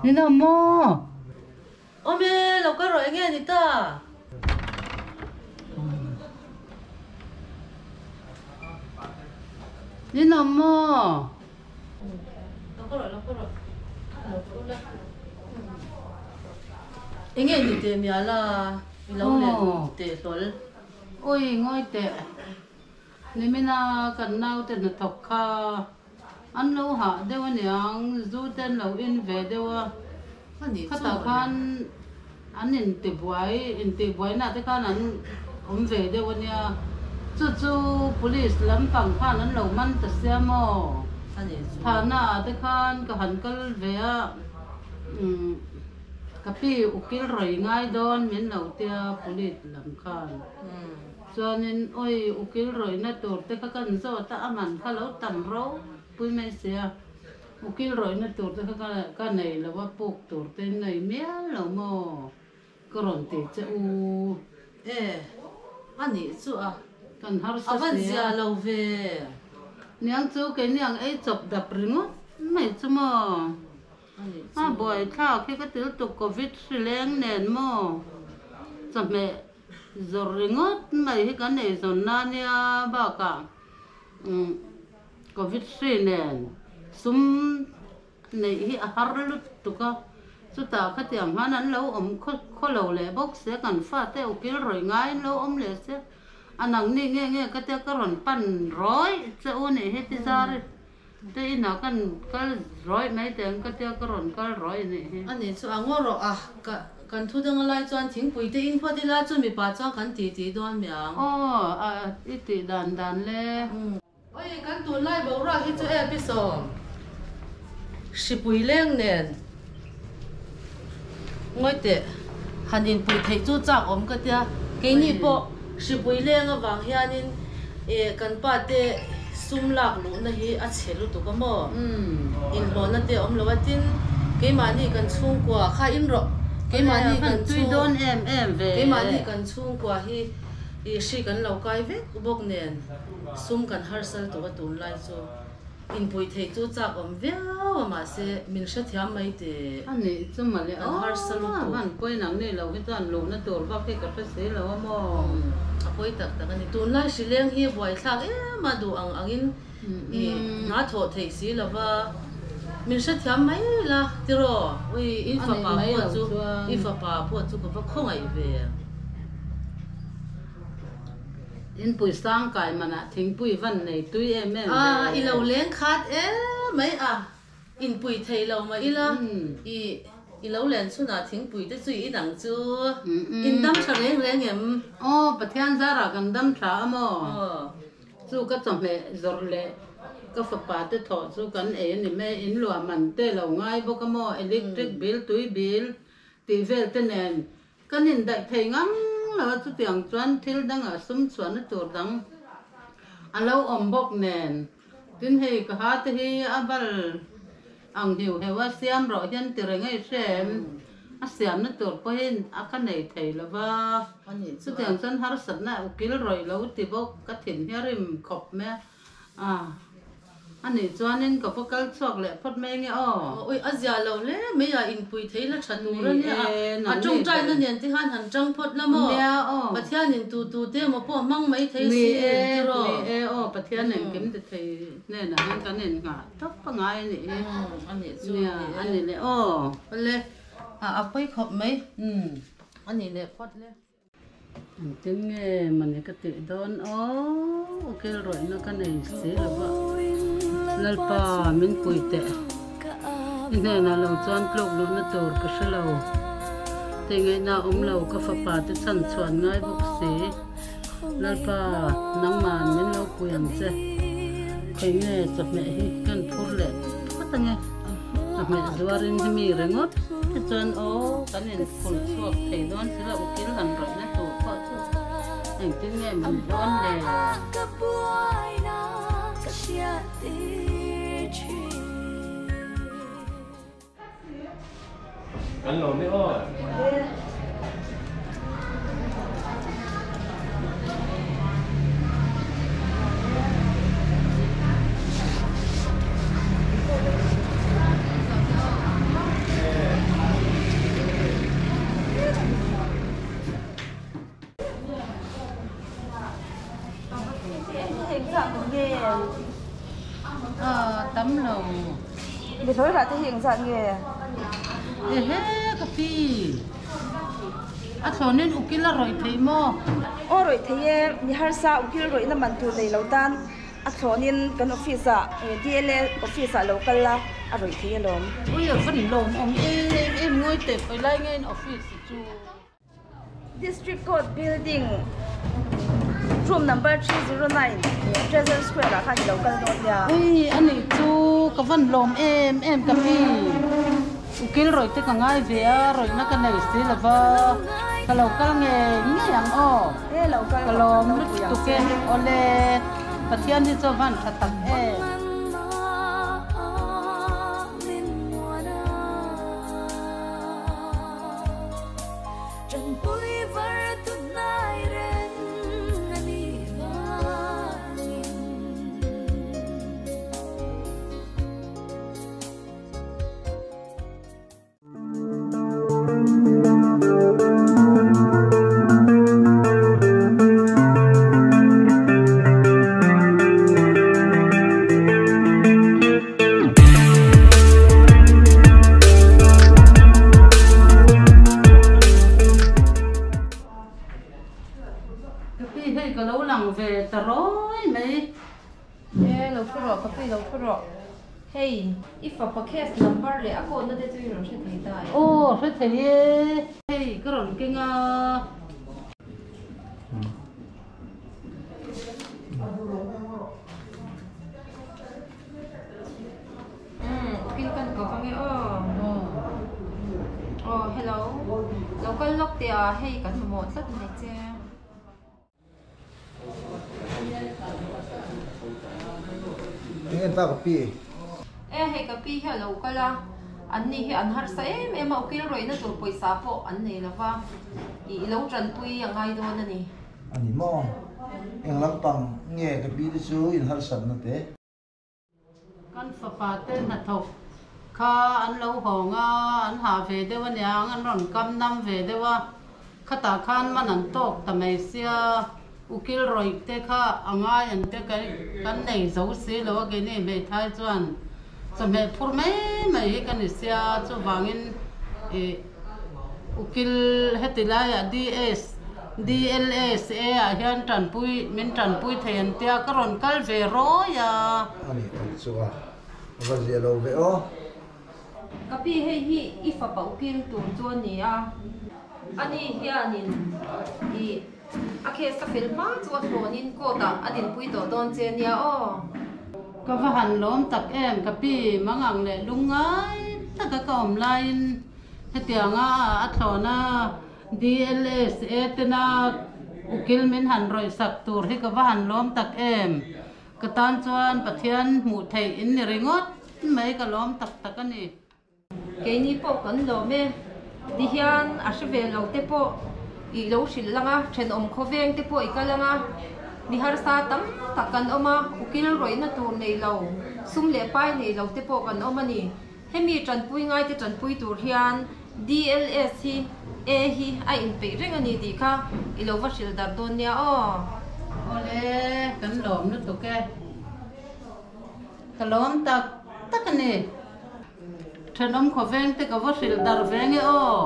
Ninawm maw? Awm e, lo kal rawh enge ni ta? Ninawm maw? Lo kal rawh, lo kal rawh. Lo kal la. Enge ni teh mial a, i lo len teh hlawl. Ui, ngawi teh. Nimina kan naute hnathawk kha an lo hah deuh aniang, zu te an lo in ve deuh a, khatah khan an intibuai, intihbuainaah te khan an awm ve deuh ania, chu chu police lampang khan an lo man ta sia maw? Thahnaah te khan ka han kal ve a, umm ka pi ukil rawi ngai dawn min lo tia police lam khan. Chuanin, Awi, ukil rawihna tur te kha kan zawt a, a man kha lo tam ro pui mai sia. Ukil rawihna tur te kha ka nei lo a, puk tur te in nei mial lo maw? Ka rawn ti che u. E, a nih chu a. Kan harsa sia. A van zia lo ve. Niang chu keini ang ei chawp dap ringawt mai chu maw? A buaithlak hi ka til tuk Covid hri leng nen maw? Chawhmeh Zawrh ringawt mai hi kan eizawn na nia bakah Covid hri nen sum neih hi a har lutuk a, chutah khatiang khan an lo awm khaw lo leh bawk sia, kan fate ukil rawih ngai an lo awm leh sia, a nangni nge nge ka tia ka rawn pan rawih che u nih hi ti zar te inah kan kal rawih mai teh ang ka tia ka rawn kal rawih nih hi. A nih chu a ngaw rawh a, ka kan thu dang lai chuan thingpui te in phawt ila chu mipa chuan kan ti ti dawn miang. Aw a i tih dan dan le. Oi kan tunlai boruak hi chu e pi sawm hripui leng nen ngawi teh han inpui theih chu chak awm ka tia keini pawh hripui leng avang hianin eh kan pa te sum lak luhna hi a chhe lutuk a maw inhlawhna te a awm lo a tin keimahni kan chhungkua kha in rawh keimahni kan chhung keimahni kan chhungkua hi ih hri kan lo kai vek bawk nen sum kan harsal tawh a tunlai chu. Inpui theih chu chak awm viau a mahse min hrethiam mai teh. A nih chu mawle Kan harsa lutuk. Aw hman pawi nang nei lo hi chuan luhna tur vak hi ka hre si lo a maw. A pawi tak tak a ni. Tunlai hrileng hi buaithlak em a duh ang angin i hna thawh theih si lo va. Min hrethiam mai la tiraw ui i fapa pawh chu i fapa pawh chu ka va khawngaih ve. Inpui sang kai manah thingpui van nei tui em em ve. A, i lo leng khat em mai a, inpui thei lo mah ila, i i lo len chhunah thingpui te chu i inang chu, in dam tha reng reng em? Aw, Pathian zarah kan dam tha a maw? Chu ka chawhmeh zawrh leh ka fapa te thawh chu kan ei a ni mai, in luah man te lo ngai bawk a maw, electric bill, tui bill tih vel te nen Kan indaih thei ngang lo a, chutiang chuan thil dangah sum chhuahna tur dang a lo awm bawk nen. Tin hei ka ha te hi a bal ang hiu heu a, siam rawh hian ti reng a i hre em? A siamna tur pawhin a ka nei thei lo va, chutiang chuan harsatna ukil rawih lo ti bawk ka thin hi a rim khawp mai a. A, a nih chuanin ka va kal chhuak leh phawt mai nge aw. Awi, a zia lo hle mai a, inpui thei la tha tur a nia. A tawngtaina nen te khan han tang phawt la maw? Nia aw. Pathianin tu tu te emaw pawh hmang mai thei si em ti rawh. Ni e, ni e aw, Pathian engkim ti thei hnenah hian kan innghah tawp a ngai a nih hi. A nih chu Nia, a ni leh aw. Awle, a pawi khawp mai. A nih leh phawt le. Engtin nge mawni ka tih dawn aw, ukil rawihna ka nei si lo va, Lalpa min pui teh, i hnenah lo chuan tluk luhna tur ka hre lo, tih ngaihna awm lo ka fapa te chhan chhuan ngai bawk si, Lalpa nangman min lo pui ang che, khawi nge chawhmeh hi kan phur leh phawt ange, chawhmeh zuarin hi mi ringawt te chuan aw kan in. Phul chhuak thei dawn si lo, ukil han rawihna tur pawh chu engtin nge min dawn le? Kan lawm e aw. tam lo. Behlawi rah te hi engzat nge? Ehe ka pi, a thlawnin ukil a rawih theih maw? Aw rawih thei e, mi harsa ukil rawihna man tur nei lo tan a thlawnin kan office ah DLA office ah lo kal la a rawih thei alawm. Ui a van lawmawm em em ngawi teh khawi lai nge in office chu. District Court Building room number 309 Treasury Square ah khan i lo kal dawn nia. Ui a nih chu ka van lawm em em ka pi. Ukil rawih te ka ngai ve a, rawihna ka nei si lo va, ka lo kal ngei ngei ang aw. E lo kal Ka rawh, lawm kan lo pui ang lutuk che. e. Awle, Pathian hi chu a van tha tak em. Ka pi hei ka lo lang ve ta rawi mai. E lo thu rawh ka pi lo thu rawh. Hei i fapa case number leh a code na te chu i rawn hre thei ta em? Aw hre thei e. Hei ka rawn keng a. Umm ukil kan ko ang e aw. Aw hello. Lo kal lawk teh a hei kan mamawh tlat mai che. Eng en ta ka pi? E hei ka pi hi a lo kal a, an ni hi an harsa em em a ukil rawihna tur pawisa pawh an nei lo va, i lo tanpui a ngai dawn a ni. A ni maw? Eng lampang nge ka pi te chu in harsatna te? Kan fapa te hnathawk kha an lo hawng a, an hah ve deuh aniang, an rawn kam nam ve deuh a, khatah khan man an tawk ta mai sia, ukil rawih te kha a ngai an te kan nei zo si lo a, keini hmeithai chuan chawhmeh phur mai mai hi ka ni sia, chuvangin ih Ukil heti laiah DS, DLSA ah hian tanpui, min tanpui thei an tia ka rawn kal ve rawi a. A nih tak chu a va zia lo ve aw. Ka pi hei hi i fapa ukil tur chu a ni a. Ani hianin i a case a fel hma chu a thlawnin court ah a dinpui tawh dawn che nia aw. Ka va han lawm tak em ka pi mangang leh lungngai taka ka awm laiin Hetianga a thlawna DLSA tena ukil min han rawih sak tur hi ka va han lawm tak em? Ka tan chuan Pathian hmuh theih in ni ringawt mai ka lawm tak tak a ni. Keini pawh kan lawm e. Ti hian a hre ve lo te pawh i lo hrilh lang a, thenawm khawveng te pawh i kal ang a, mi harsa tam tak kan awm a, ukil rawihna tur nei lo, sum leh pai nei lo te pawh kan awm a ni. Hemi tanpui ngaite tanpui tur hian DLS hi A hi a inpeih reng a ni tih kha i lo va hrilh darh dawn nia aw. Awle, kan lawm lutuk e. Ka lawm tak tak a ni. Thenawm khawveng te ka va hrilh darh ve nge aw.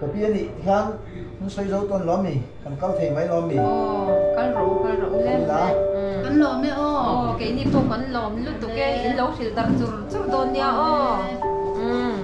Ka pi a nih hian hun sawi zo tawn lo mi? Kan kal thei mai lo mi? Aw, kal rawh u, kal rawh u le. Kan lawm e aw. Aw, keini pawh kan lawm lutuk e, in lo hrilh darh chur chur dawn nia aw. Umm.